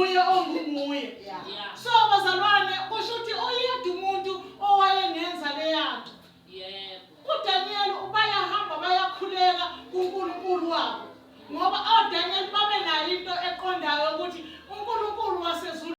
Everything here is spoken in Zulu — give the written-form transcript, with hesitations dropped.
Nguye onguye. So bazalwane, kusho ukuthi oyedwa umuntu owayengenza leyanto. UDaniel bayahamba bayakhuleka kuNkulunkulu wabo, ngoba oDaniel babenayo into eqondayo ukuthi uNkulunkulu wasezulwini